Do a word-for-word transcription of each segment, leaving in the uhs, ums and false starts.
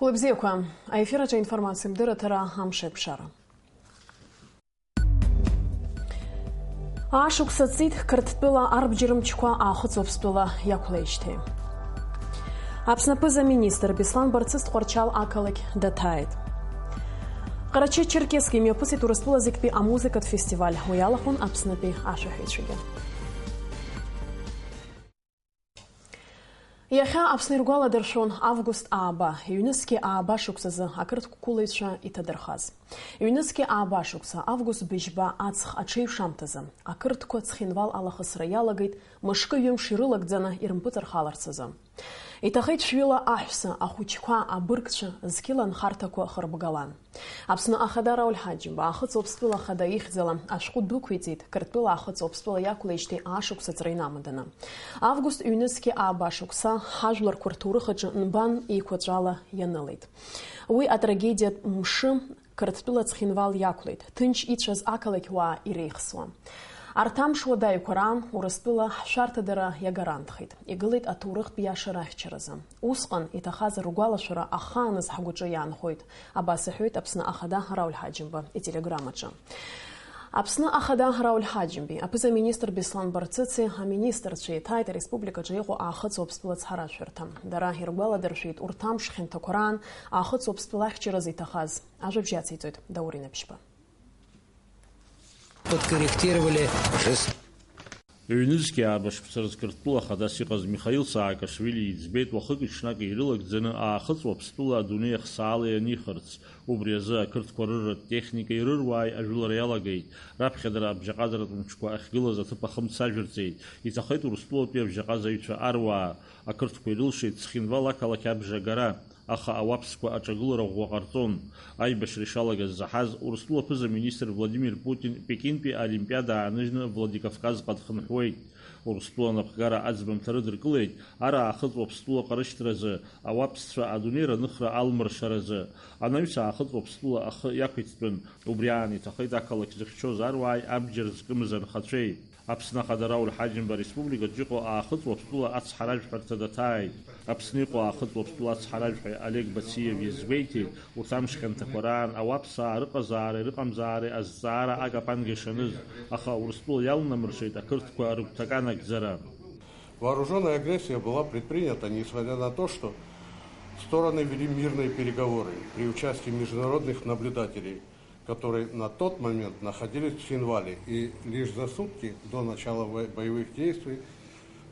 Лыбзиақәа, аефир аҿы аинформациа мдырраҭара амш еиқәшара. Аашықәса ҵит Қырҭтәыла арбџьармчқәа Аахыҵ Уаԥстәыла иақәлеижьҭеи. Аԥсны аԥыза-министр Беслан Барцыц Тҟәарчал ақалақь даҭааит. Ҟарачы-Черкесск имҩаԥысит Урыстәыла зегьтәи амузыкатә фестиваль, уи алахәын Аԥснытәи ашәаҳәаҩцәагьы. Иахьа Аԥсны иргәаладыршәон август ааба, ҩнызқьи ааба шықәсазы ақырҭ қәылаҩцәа иҭадырхаз. Ҩнызқьи ааба шықәса, август быжьба аҵх аҽеиҩшамҭазы, ақырҭқәа Цхинвал алахысра иалагеит, мышкы-ҩымш ирылагӡаны ирымпыҵархаларц азы. Иҭахеит шәҩыла аҳәса, ахәыҷқәа, абыргцәа, зқьыла нхарҭақәа хырбгалан. Аԥсны Ахада Рауль Ҳаџьымба, Аахыҵ Уаԥстәыла Ахада ихьӡала ашәҟәы дәықәиҵеит, Қырҭтәыла Аахыҵ Уаԥстәыла иақәлеижьҭеи аашықәса ҵра инамаданы. Август ҩнызқьи ааба шықәса ҳажәларқәа рҭоурых аҿы нбан еиқәаҵәала ианылеит. Уи атрагедиатә мшы Қырҭтәыла Цхинвал иақәлеит, ҭынч ицәаз ақалақь уаа иреихсуа. Арҭ амш уадаҩқәа раан Урыстәыла ҳшәарҭадара иагарантхеит, игылеит аҭоурыхтә иаша рахьчаразы. Усҟан иҭахаз ргәалашәара ахааназ ҳгәаҿы иаанхоит, абас иҳәоит Аԥсны Ахада Рауль Ҳаџьымба ителеграммаҿы. Аԥсны Ахада Рауль Ҳаџьымбеи, аԥыза-министр Беслан Барцыци аминистрцәа еиҭааит ареспубликаҿы иҟоу Аахыҵ Уаԥстәыла ацҳаражәҳәарҭа. Дара иргәаладыршәеит урҭ амш хьанҭақәа раан Аахыҵ Уаԥстәыла ахьчаразы иҭахаз. Ажәабжь иациҵоит Даур Инаԥшьба. Подкорректировали жест. Ҩнызқьи ааба шықәса рзы Қырҭтәыла хадас иҟаз Михаил Саакашвили иӡбеит, уахыки-ҽнаки ирылагӡаны Аахыҵ Уаԥстәыла адунеи ахсаала ианихырц. Убри азы ақырҭқәа рырратә техника ирыруааи ажәылара иалагеит. Раԥхьа дара абжьаҟазаратә мчқәа ахьгылаз аҭыԥ ахымца ажәырҵеит. Иҭахеит Урыстәылатәи абжьаҟазаҩцәа аруаа. Ақырҭқәа ирылшеит Цхинвал ақалақь абжа агара. Аха ауаԥсқәа аҿагылара ӷәӷәа ҟарҵон. Аибашьра ишалагаз заҳаз, Урыстәыла аԥыза-министр Владимир Путин Пекинтәи аолимпиада ааныжьны Владикавказҟа дхынҳәуеит. Урыстәыла анапхгара аӡбамҭа рыдыркылеит, ара Аахыҵ Уаԥстәыла ҟарышьҭразы, ауаԥсцәа адунеи раныхра алмыршаразы. Анаҩс Аахыҵ Уаԥстәыла ахы иақәиҭтәын, убри аан иҭахеит ақалақь зыхьчоз аруааи абџьар зкымыз анхацәеи. Аԥсны Ахада Рауль Ҳаџьымба ареспубликаҿы иҟоу Аахыҵ Уаԥстәыла ацҳаражәҳәарҭа даҭааит. Аԥсны иҟоу Аахыҵ Уаԥстәыла ацҳаражәҳәаҩ Олег Бациев иазгәеиҭеит, урҭ амш хьанҭақәа раан ауаԥсаа рыҟазаареи рыҟамзаареи азҵаара акапанга ишаныз, аха Урыстәыла иалнамыршеит ақырҭқәа рыгәҭакы анагӡара. Вооружённая агрессия была предпринята, несмотря на то, что стороны вели мирные переговоры при участии международных наблюдателей, которые на тот момент находились в Цхинвале, и лишь за сутки до начала во-, боевых действий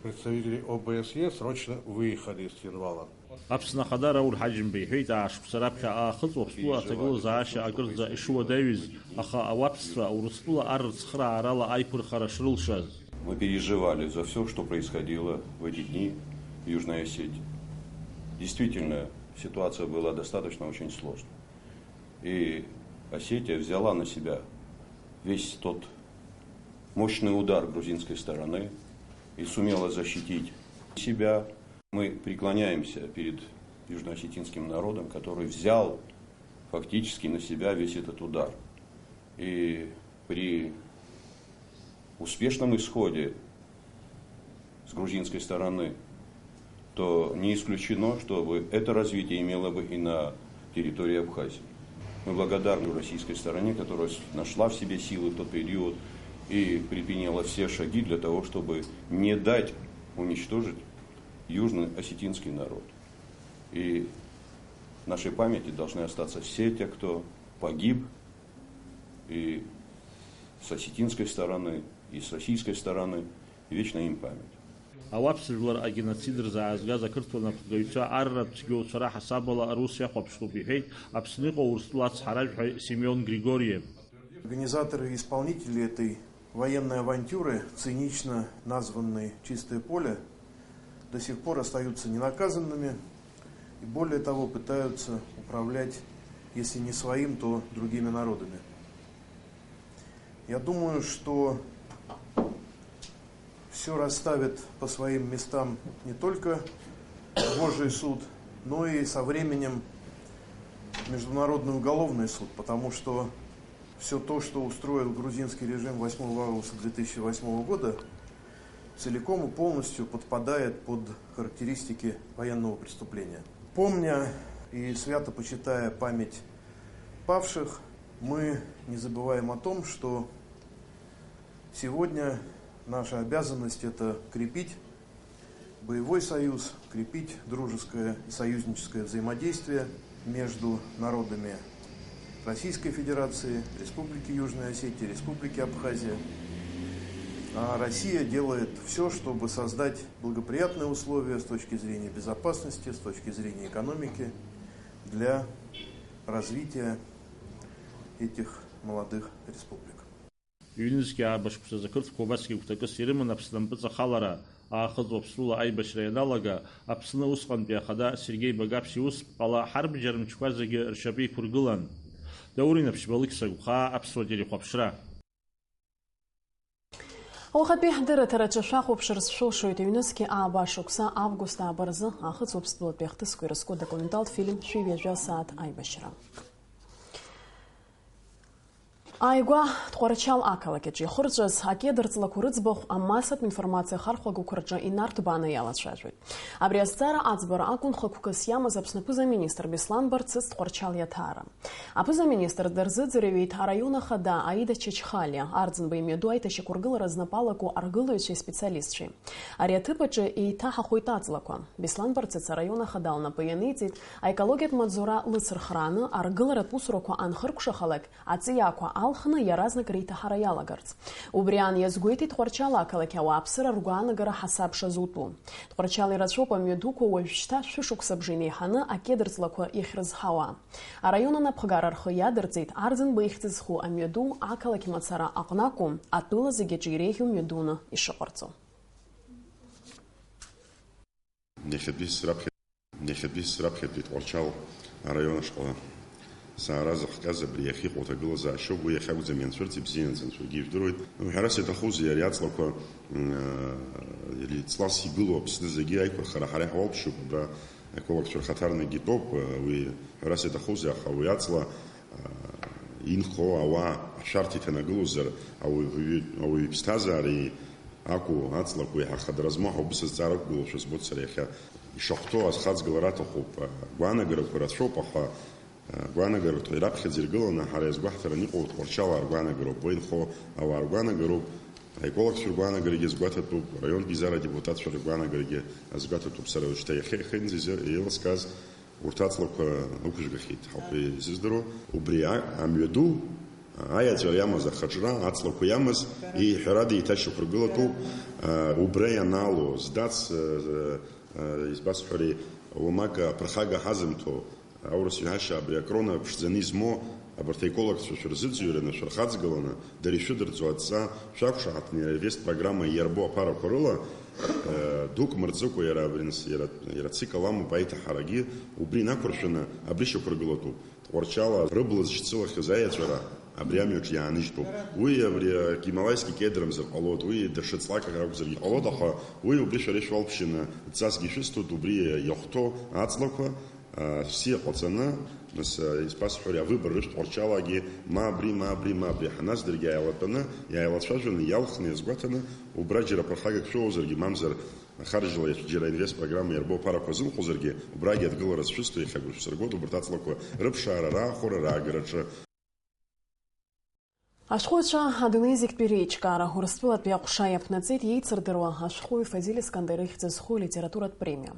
представители ОБСЕ срочно выехали из Цхинвала. Аԥсны Ахада Рауль Ҳаџьымба иҳәеит, аашықәса раԥхьа Аахыҵ Уаԥстәыла аҭагылазаашьа акырӡа ишуадаҩыз, аха ауаԥсцәа Урыстәыла ар рыцхыраарала аиқәырхара шрылшаз. Мы переживали за всё, что происходило в эти дни в Южной Осетии. Действительно, ситуация была достаточно очень сложной. И Осетия взяла на себя весь тот мощный удар грузинской стороны и сумела защитить себя. Мы преклоняемся перед южноосетинским народом, который взял фактически на себя весь этот удар. И при успешном исходе с грузинской стороны, то не исключено, чтобы это развитие имело бы и на территории Абхазии. Мы благодарны российской стороне, которая с-, нашла в себе силы в тот период и предприняла все шаги для того, чтобы не дать уничтожить южно-осетинский народ. И в нашей памяти должны остаться все те, кто погиб, и с осетинской стороны, и с российской стороны. Вечная им память. Ауаԥсыжәлар агеноцид рзаазгаз ақырҭуа напхгаҩцәа арратә цәгьоуцәа раҳасабала рус иахәаԥшлоуп, иҳәеит Аԥсны иҟоу Урыстәыла ацҳаражәҳәаҩ Семион Григорьев. Организаторы и исполнители этой военной авантюры, цинично названной «Чистое поле», до сих пор остаются ненаказанными и, более того, пытаются управлять, если не своим, то другими народами. Я думаю, что всё расставит по своим местам не только Божий суд, но и со временем Международный уголовный суд, потому что всё то, что устроил грузинский режим восьмого августа две тысячи восьмого года, целиком и полностью подпадает под характеристики военного преступления. Помня И свято почитая память павших, мы не забываем о том, что сегодня наша обязанность — это крепить боевой союз, крепить дружеское и союзническое взаимодействие между народами Российской Федерации, Республики Южная Осетия, Республики Абхазия. А Россия делает всё, чтобы создать благоприятные условия с точки зрения безопасности, с точки зрения экономики для развития этих молодых республик. Ҩнызқьи ааба шықәсазы ақырҭқәа убасгьы гәҭакыс ирыман Аԥсны ампыҵ ахалара, Аахыҵ Уаԥстәыла аибашьра ианалага, Аԥсны усҟантәи ахада Сергеи Багаԥс иусԥҟала ҳарбџьар мчқәа зегьы ршьапы иқәыргылан. Даур Инаԥшьба, Алықьса Гәхаа, Аԥсуа телехәаԥшра. Уахатәи ҳдырраҭараҿы шәахәаԥшырц шәылшоит, ҩнызқьи ааба шықәса август ааба рзы Аахыҵ Уаԥстәылатәи ахҭысқәа ирызку адокументалтә фильм Шәи ҩажәа сааҭ аибашьра. Ааигәа Тҟәарчал ақалақь аҿы ихырҵәаз акедр ҵлақәа рыӡбахә амассатә информациа ахархәагақәа рҿы инарҭбааны иалацәажәоит. Абри азҵаара аӡбара акәын хықәкыс иамаз Аԥсны аԥыза-министр Беслан Барцыц Тҟәарчал иаҭаара. Аԥыза-министр дырзыӡырҩит араион ахада Аида Чачхалиа, Арӡынба имҩаду аиҭашьақәыргылара знапы алаку аргылаҩцәеи специалистцәеи. Ари аҭыԥ аҿы еиҭаҳахоит аҵлақәа. Беслан Барцыц араион ахада лнапы ианиҵеит аекологиатә маҵзура лыцырхрааны аргыларатә усурақәа анхыркәшахалак, аҵиаақәа алхны иаразнак реиҭаҳара иалагарц. Убри аан иазгәеиҭеит Тҟәарчал ақалақь ауааԥсыра ргәаанагара ҳасабша зутәу. Тҟәарчал ирацәоуп амҩадуқәа уажәшьҭа шәышықәса бжа инеиҳаны акедр ҵлақәа иахьрызҳауа. Араион анапхгара рхы иадырҵеит Арӡынба ихьӡ зху амҩаду ақалақь мацара аҟны акәу, атәыла зегьы аҿы иреиӷьу мҩадуны ишыҟарҵо. Иахьатәи сраԥхьа-, иахьатәи сраԥхьатәи Тҟәарчал араион ашҟа саара зыхҟьаз абри иахьа иҟоу аҭагылазаашьоуп, уи иахьакәӡам ианцәырҵ, ибзиаӡаны шәаргьы ижәдыруеит. Уҳәарас иаҭахузеи, ари аҵлақәа, м, ҵлас игылоу Аԥсны зегьы аиқәырхара ҳара иҳауалԥшьоуп, абра аекологцәа рхаҭарнакгьы тәоуп, уи ҳәарас иаҭахузеи, аха уи аҵла инхо ауаа ашәарҭа иҭанагылозар, ауаҩ-, ауаҩы иԥсҭазаареи акәу аҵлақәеи ҳа хадара змоу ҳаубыс азҵаара ақәгылоушәа збоит сара иахьа. Ишахәҭоу азхаҵгылара аҭахуп, агәаанагарақәа рацәоуп, аха агәаанагарақәа ираԥхьаӡа иргыланы ҳара иазгәаҳҭараны иҟоу Тҟәарчалаа ргәаанагароуп, уа инхо ауаа ргәаанагароуп, аекологцәа ргәаанагарагьы азгәаҭатәуп, араионтә еизара адепутатцәа ргәаанагарагьы азгәаҭатәуп. Сара уажәшьҭа иахьа ихынӡа еилыскааз Урҭ аҵлақәа ықәыжәгахьеит, ҳәа исыздыруа. Убри а-, амҩаду, аиаҵәара иамаз ахаҿра, аҵлақәа иамаз, еиҳәарада еиҭашьақәыргылатәуп. Убра ианаало, здац, избасҳәари, уамак аԥырхага ҳазымҭо, аурыс иҳәашьа абри акрона ԥшӡаны измоу, абарҭ аекологцәа шәырзыӡырҩраны, шәырхаҵгыланы, дара ишәыдырҵо адҵа шәақәшаҳаҭны, иара ирвест программа иарбоу аԥарақәа рыла, э, дук мырҵыкәа иара абри нас, иара, иара цикл амоуп аиҭаҳарагьы, убри инақәыршәаны абри шьақәыргылатәуп. Тҟәарчала рыбла зышьцылахьаз аиаҵәара абри амҩаҿ иааныжьтәуп. Уи абри, э, гималайски кедр амзар ҟалоит, уи даҽа ҵлак акәзаргьы ҟалоит, аха уи убри шәара ишәалԥшьаны дҵасгьы шәысҭоит, убри иахәҭоу аҵлақәа, Рсиа ҟаҵаны, нас, избасҳәари, авыбор рышәҭ Тҟәарчалагьы, ма абри, ма абри, ма абри ҳаназ, даргьы иааилатәаны, иааилацәажәаны, иалхны, иазгәаҭаны, убра џьара ԥырхагак шәоуазаргьы, мамзар, ахарџьла џьара инвест программа иарбоу аԥарақәа азымхозаргьы, убрагьы адгылара зшәысҭо иахьа агәра шәсыргоит, убарҭ аҵлақәа рыԥшаара, раахәара, раагараҿы. Ашәҟәыҩҩцәа адунеи зегьтәи реиҿкаара Урыстәылатәи аҟәша иаԥнаҵеит еицырдыруа ашәҟәыҩҩы Фазиль Искандер ихьӡ зху алитературатә премиа.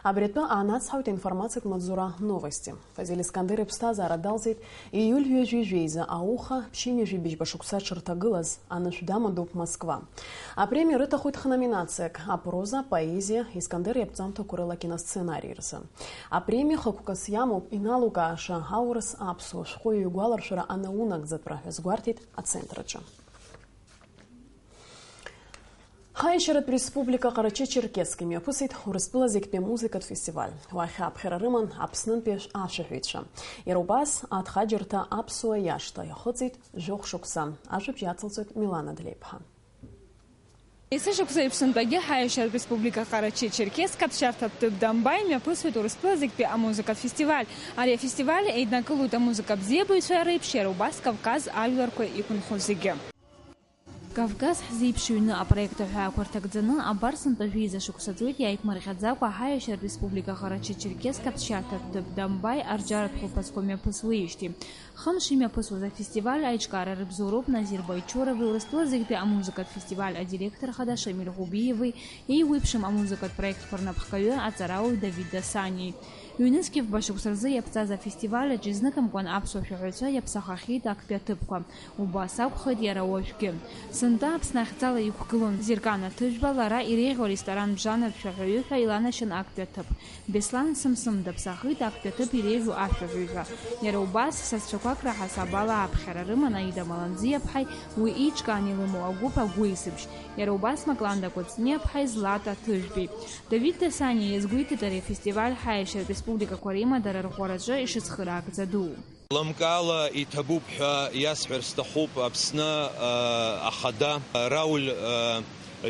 Абри атәы аанацҳауеит аинформациатә маҵзура Новости. Фазиль Искандер иԥсҭазаара далҵит ииуль ҩажәи жәеиза ауха ԥшьынҩажәи быжьба шықәса аҽырҭагылаз, анышә дамадоуп Москва. Апремиа рыҭахоит хноминациак, апроза, апоезиа, Искандер иаԥҵамҭақәа рыла акиносценари рзы. Апремиа хықәкыс иамоуп иналукааша аурыс аԥсуа шәҟәыҩҩы игәаларшәара анаунагӡатәра ҳәа азгәарҭеит ацентр аҿы. Ҳаиашьаратә республика Ҟарачы-Черкесск имҩаԥысит Урыстәыла зегьтәи амузыкатә фестиваль. Уахь ааԥхьара рыман Аԥснынтәи ашәаҳәаҩцәа. Иара убас аҭхаџьырҭа аԥсуа иашҭа иахыҵит жәохә шықәса. Ажәабжь иацылҵоит Милана Длеиԥҳа. Есышықәса еиԥш сынтәагьы ҳаиашьаратә республика Ҟарачы-Черкесск аԥсшьарҭатә ҭыԥ Дамба имҩаԥысуеит Урыстәыла зегьтәи амузыкатә фестиваль. Ари афестиваль еиднакылоит амузыкатә бзиабаҩцәа реиԥш, иара убас Кавказ ажәларқәа иқәынхо зегьы. Кавказ ҳзеиԥш ҩны апроект аҳәаақәа рҭагӡаны абар сынтәа жәеиза шықәса ҵуеит иааиқәмырӷьаӡакәа ҳаиашьа республика Ҟарачы-Черкесск аԥсшьарҭа ҭыԥ Дамбаи арҿиаратә хәылԥазқәа мҩаԥысуеижьҭеи. Хымш имҩаԥысуаз афестиваль аиҿкаара рыбзоуроуп Назир Байчурови Урыстәыла зегьтәи амузыкатә фестиваль адиректор хада Шамиль Ӷәыбиеви еиуеиԥшым амузыкатә проектқәа рнапхгаҩы аҵарауаҩ Давид Дасаниеи. Ҩнызқьи фба шықәса рзы иаԥҵаз афестиваль аҿы изныкымкәан аԥсуа шәаҳәаҩцәа иаԥсахахьеит актәи аҭыԥқәа. Убас акәхеит иара уажәгьы. Сынтәа Аԥсны ахьӡала иқәгылон Зеркан Аҭыжәба, лара иреиӷьу аресторан бжанратә шәаҳәаҩы ҳәа иланашьан актәи аҭыԥ. Беслан Сымсым даԥсахит актәи аҭыԥ иреиӷьу ашәаҳәаҩ ҳәа. Иара убас, сасцәақәак раҳасабала аԥхьара рыман Аида Маланӡиаԥҳаи уи еиҿкаан илымоу агәыԥ Агәеисыбжь. Иара убас Макланда Кәыҵниаԥҳаи Злата Ҭыжәбеи. Давид Дасаниа иазгәеиҭеит ари афестиваль ҳаиашьаратә республикақәа реимадара рӷәӷәараҿы ишыцхыраагӡа дуу. Лымкаала иҭабуп ҳәа иасҳәар сҭахуп Аԥсны, а, Ахада, а, Рауль, а,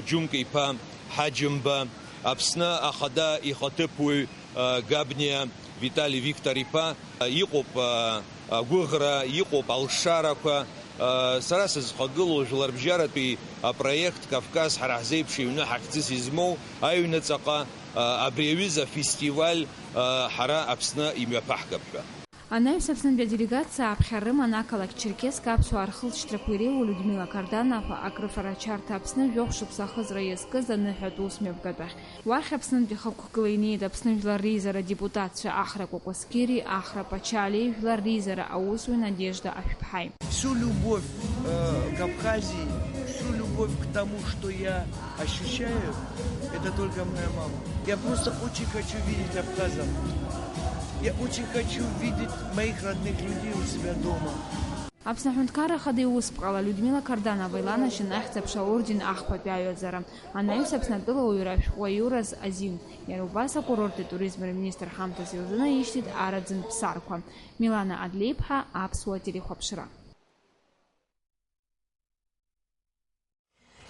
Џьумка-иԥа Ҳаџьымба, Аԥсны Ахада ихаҭыԥуаҩ, а, Габниа Витали Виктор-иԥа, а, иҟоуп, а, агәыӷра, иҟоуп алшарақәа. А, сара сызхагылоу жәларбжьаратәи апроект Кавказ ҳара ҳзеиԥш ҩны ҳахьӡыс измоу аҩныҵаҟа, а, абри аҩыза афестиваль, а, ҳара Аԥсны имҩаԥаҳгап ҳәа. Анаҩс Аԥснынтәи аделегациа ааԥхьара рыман ақалақь Черкесск аԥсуаа рхылҵшьҭрақәа иреиуоу Людмила Карданова акрыфарачарҭа Аԥсны жәохә шықәса ахыҵра иазкыз аныҳәатә усмҩаԥгатәахь. Уахь Аԥснынтәи хықәкыла инеит Аԥсны Жәлар реизара адепутатцәа Ахра Кәакәасқьери, Ахра Пачалиеи, Жәлар реизара аусзуҩ Надежда Ашәԥҳаи. Всю любовь, э, к Абхазии, всю любовь к тому, что я ощущаю, это только моя мама. Я просто очень хочу видеть абхазов. Я очень хочу видеть моих родных людей у себя дома. Аԥсны Аҳәынҭқарра Ахада иусԥҟала Людмила Карданова иланашьан Ахьӡ-аԥша аорден ахԥатәи аҩаӡара, анаҩс Аԥсны атәылауаҩра ашәҟәы аиураз азин, иара убас акурорти атуризми рминистр ҳамҭас илзынаишьҭит араӡынтә сарқәа. Милана Адлеиԥҳа, Аԥсуа телехәаԥшра.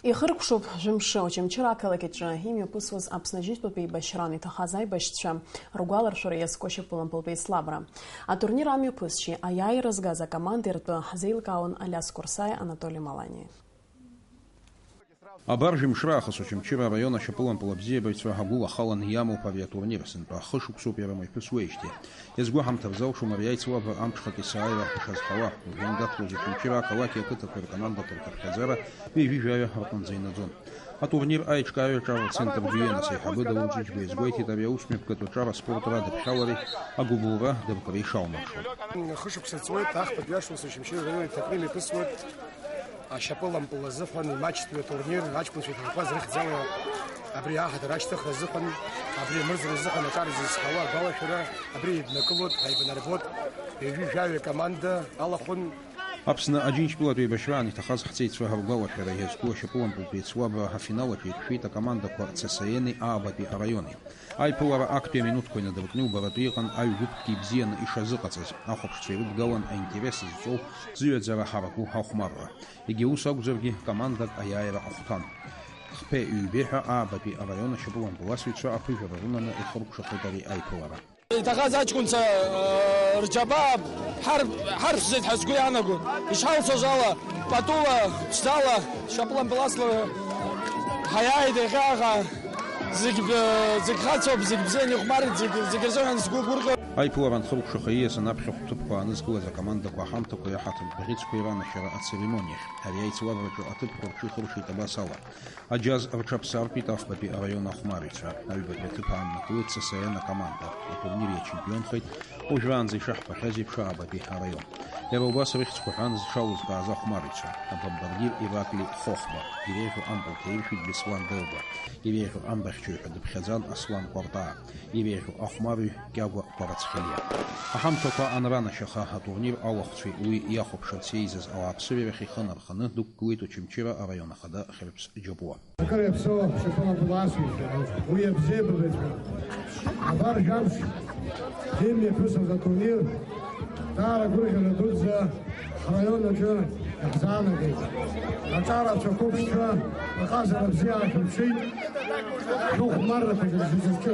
Ихыркәшоуп жәымшы Очамчыра ақалақь аҿы имҩаԥысуаз Аԥсны Аџьынџьтәылатәи еибашьраан иҭахаз аибашьцәа ргәаларшәара иазку ашьапылампылтә еицлабра. Атурнир амҩаԥысшьеи аиааира згаз акомандеи ртәы ҳзеилкаауан Алиас Курсаи, Анатоли Малани. Абар жәымш раахыс Очамчыра араион ашьапылампыл абзиабаҩцәа агәыла халаны иамоуп ари атурнир, сынтәа хышықәсоуп иара мҩаԥысуеижьҭеи. Иазгәаҳамҭар залшом ари аицлабра амҽхак есааира ишазҳауа. Уажәы иандаҭлоз Очамчыра ақалақьи ақыҭақәеи ркомандақәа рхыԥхьаӡара ҩажәи жәаҩа рҟынӡа инаӡон. Атурнир аиҿкааҩы аҿар ацентр Виенас аиҳабы Даур Џьыџьба иазгәеиҭеит ари аусмҩаԥгатә аҿар аспорт радыԥхьалареи агәыбылра дыркреи шалнаршо. Хышықәса ҵуеит, ахԥатәи ашықәс Очамчыра раион иҭакны имҩаԥысуеит. Ашьапылампыл азыҳәан имаҷтәи атурнир аҷкәынцәа иҭахақәаз рыхьӡала абри аҳаҭыр ашьҭыхра азыҳәан, абри амырӡра азыҳәан аҿар зызҳауа агәалашәара абри еиднакылоит, ҳаибанарбоит, ҩажәи жәаҩа команда алахәын. Аԥсны Аџьынџьтәылатә еибашьраан иҭахаз ҳҵеицәа ргәалашәара иазку ашьапылампылтә еицлабра афинал аҿы еиқәшәеит акомандақәа Цасаени Аабатәи араиони. Аиԥылара актәи аминуҭқәа инадыркны убаратәы иҟан аҩ-гәыԥкгьы ибзианы ишазыҟаҵаз, ахәаԥшцәа ирыдгалан аинтерес зҵоу зыҩаӡара ҳараку ахәмарра. Егьа ус акәзаргьы, командак аиааира ахәҭан. Хԥеи ҩбеи ҳәа Аабатәи араион ашьапылампыласҩцәа аԥыжәара рыманы ихыркәшахеит ари аиԥылара. Иҭахаз аҷкәынцәа, э, рџьабаа ҳар-, ҳаршәӡеит ҳәа сгәы иаанагоит. Ишҳалшоз ала, патула, ԥшӡала, шьапылампыласла ҳаиааит иахьа аха. Зегь, э, зегь хацоуп, зегь бзианы ихәмарит, зегь, зегь рзыҳәан сгәы гәырӷьоит. Аиԥылара анхыркәшаха ииасны аԥхьахә ҭыԥқәа аанызкылаз акомандақәа аҳамҭақәеи аҳаҭыртә бӷьыцқәеи ранашьара ацеремониахь. Ари аицлабраҿы аҭыԥқәа рҽихыршеит абас ала. Аџьаз рҽаԥсартәит афбатәи араион ахәмарҩцәа. Аҩбатәи аҭыԥ ааннакылеит Сасаен акоманда. Атурнир иачемпионхеит, уажәраанӡа ишаҳбахьаз еиԥш, Аабатәи араион. Иара убас рыхьӡқәа ҳәан зҽалызкааз ахәмарҩцәа, абомбардир Ираклий Хохба, иреиӷьу ампыл ҭаиршәит Беслан Дырба, иреиӷьу амбахьчаҩ ҳәа дыԥхьаӡан Аслан Кәартаа, иреиӷьу ахәмарҩ Кьагәа Кәарацхелиа. Аҳамҭақәа анранашьаха, атурнир алахәцәеи уи иахәаԥшырц еизаз ауааԥсыреи рахь ихы нарханы дықәгылеит Очамчыра араион ахада Хьырԥс Џьопуа. Акыр иаԥсоу ашьапылампыласҩцәа, уи абзиабаҩцәа. Абар жәамш имҩаԥысыз атурнир даара гәырӷьара дуӡӡа ҳраион аҿы Иаҳзаанагеит аҿарацәа қәыԥшцәа, аҟазара бзиа аашәырԥшит, шәыхәмаррақәа зегьы зегьы.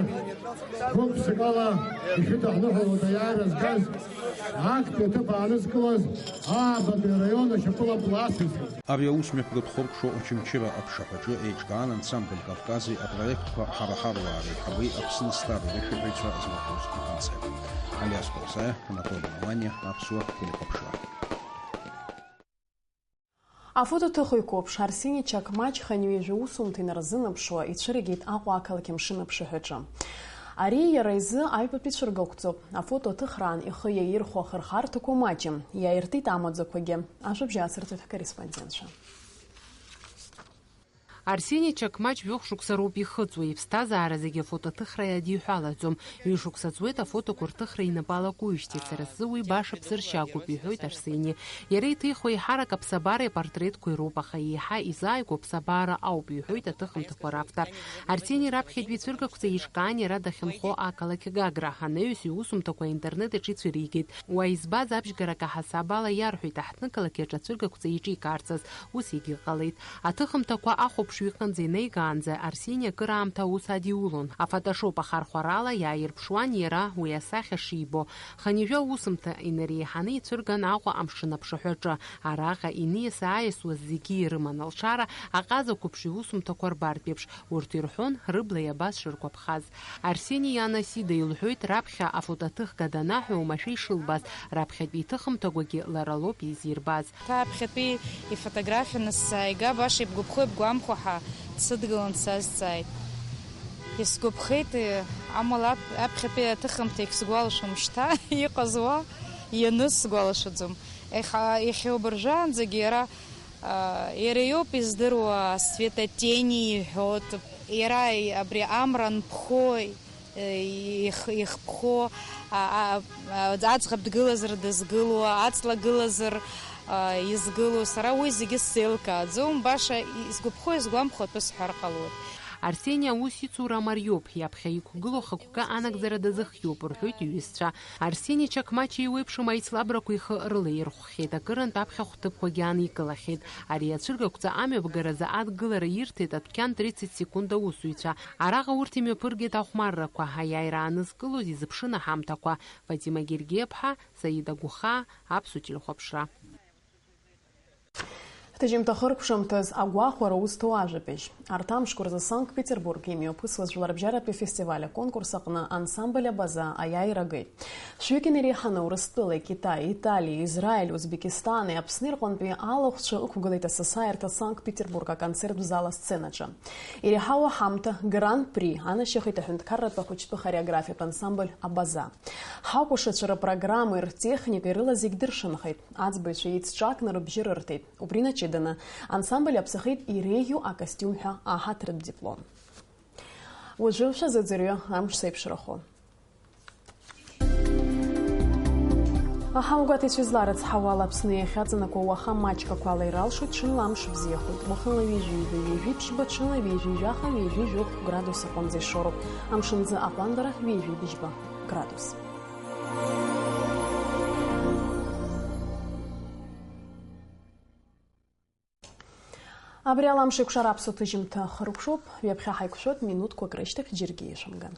Гәык-ԥсыкала ишәыдаҳныҳәалоит аиааира згаз, актәи аҭыԥ аанызкылаз аабатәи араион ашьапылампыл асасцәа. Абри аусмҩаԥгатә хыркәшо Очамчыра аԥшаҳәаҿы еиҿкаан ансамбль Кавкази апроектқәа Ҳара ҳаруаа реиҳабеи Аԥсны Стар рышәаҳәаҩцәа злахәыз аконцерт. Алиас Кәарсаиа, Анатоли Маланиа, Аԥсуа телехәаԥшра. Афотоҭыхҩы қәыԥш Арсени Чақмач хынҩажәа усумҭа инарзынаԥшуа ицәыргеит Аҟәа ақалақь амшын аԥшаҳәаҿы. Ари иара изы аҩбатәи цәыргақәҵоуп. Афото аҭыхраан ихы иаирхәо ахырхарҭақәа маҷым, иааиртит амаӡақәагьы. Ажәабжь аацырҵоит ҳкорреспондентцәа. Арсени Чақмач жәохә шықәса роуп ихыҵуа, иԥсҭазаара зегьы афотоҭыхра иадиҳәалаӡом. Ҩышықәса ҵуеит афотоқәа рҭыхра инапы алакуижьҭеи, сара сзы уи баша ԥсыршьагоуп, иҳәоит Арсени. Иара иҭихуа еиҳарак аԥсабареи апортретқәеи роуп, аха еиҳа изааигәоу аԥсабара ауп, иҳәоит аҭыхымҭақәа равтор. Арсени раԥхьатәи ицәыргақәҵа еиҿкаан иара дахьынхо ақалақь Гагра, анаҩс иусумҭақәа аинтернет аҿы ицәыригеит. Уа избаз абжьгарак аҳасабала иарҳәеит, аҳҭнықалақь аҿы ацәыргақәҵа еиҿикаарцаз, ус егьыҟалеит. Аҭыхымҭақәа ахәаԥшҩы иҟынӡа инеигаанӡа Арсени акыраамҭа аус адиулон. Афотошоп ахархәарала иааирԥшуан иара уи асахьа шибо. Хынҩажәа аусумҭа инареиҳаны ицәырган Аҟәа амшын аԥшаҳәаҿы. Араҟа иниас-ааиасуаз зегьы ирыман алшара, аҟаза қәыԥш иусумҭақәа рбартә еиԥш, урҭ ирҳәон рыбла иабаз шыргәаԥхаз. Арсени иан Асида илҳәоит, раԥхьа афотоҭыхга данаҳәа, уамашәа ишылбаз, раԥхьатәи иҭыхымҭақәагьы лара лоуп изирбаз. Ҭаԥхьатәи ифотографиа анысзааига, баша ибгәаԥхо-ибгәамԥхо ҳәа дсыдгылан дсазҵааит. Исгәаԥхеит, амала ап-, аԥхьатәи аҭыхымҭагь сгәалашәом шьҭа, иҟаз уа ианыз сгәалашәаӡом. Еиха-, иахьа убыржәаанӡагьы иара, а, иара иоуп издыруа, светотени иҳәоит. Иара абри амра анԥхо, ихԥхо, аӡӷаб дгылазар дызгыло, аҵла гылазар изгыло, сара уи зегьы сзеилкааӡом, баша исгәаԥхо-исгәамԥхо атәы сҳәар ҟалоит. Арсени аус ицура амариоуп, иаԥхьа иқәгылоу ахықәкы анагӡара дазыхиоуп, рҳәоит иҩызцәа. Арсени Чақмач еиуеиԥшым аицлабрақәа ихы рылаирхәхьеит, акырынтә аԥхьахә ҭыԥқәагьы ааникылахьеит. Ари ацәыргақәҵа амҩаԥгаразы адгылара ирҭеит адәқьан тридцать секунд аусзуҩцәа. Араҟа урҭ имҩаԥыргеит ахәмаррақәа, аиааира аанызкылоз изыԥшын аҳамҭақәа. Фатима Гергиаԥҳа, Саида Гәыхаа, Аԥсуа телехәаԥшра. Ҳҭыжьымҭа хыркәшамҭаз агәахәара узҭо ажәабжь. Арҭ амшқәа рзы Санкт-Петербург имҩаԥысуаз жәларбжьаратәи фестиваль аконкурс аҟны ансамбль Абаза аиааира агеит. Шәҩык инареиҳаны Урыстәылеи, Китаи, Италиеи, Израиль, Узбекистани, Аԥсни рҟынтәи алахәцәа ықәгылеит асасааирҭа Санкт-Петербург аконцерттә зал асценаҿы. Иреиҳау аҳамҭа Гран-при анашьахеит аҳәынҭқарратә ахәыҷтәы хореографиатә ансамбль Абаза. Ҳакәашацәа рпрограммеи ртехникеи рыла зегь дыршанхеит. Аӡбаҩцәа еицҿакны рыбжьы рырҭеит. Убри наҷыданы, ансамбль аԥсахеит иреиӷьу акостиум ҳәа аҳаҭыртә диплом. Уажәы шәазыӡырҩы амш зеиԥшрахо. Аҳауагәаҭаҩцәа изларыцҳауа ала Аԥсны иахьаҵанакуа уаха маҷк ақәа ала иралшоит, ҽынла амш бзиахоит. Уахынла ҩажәи ҩажәи ԥшьба, ҽынла ҩажәи жәаха, ҩажәи жәохә градус аҟынӡа ишоуроуп. Амшынӡы аҟәандара ҩажәи быжьба градус. Абри ала амш еиқәшара аԥсуа ҭыжьымҭа хыркәшоуп, ҩаԥхьа ҳаиқәшәоит минуҭқәак рышьҭахь џьаргьы ишәымган.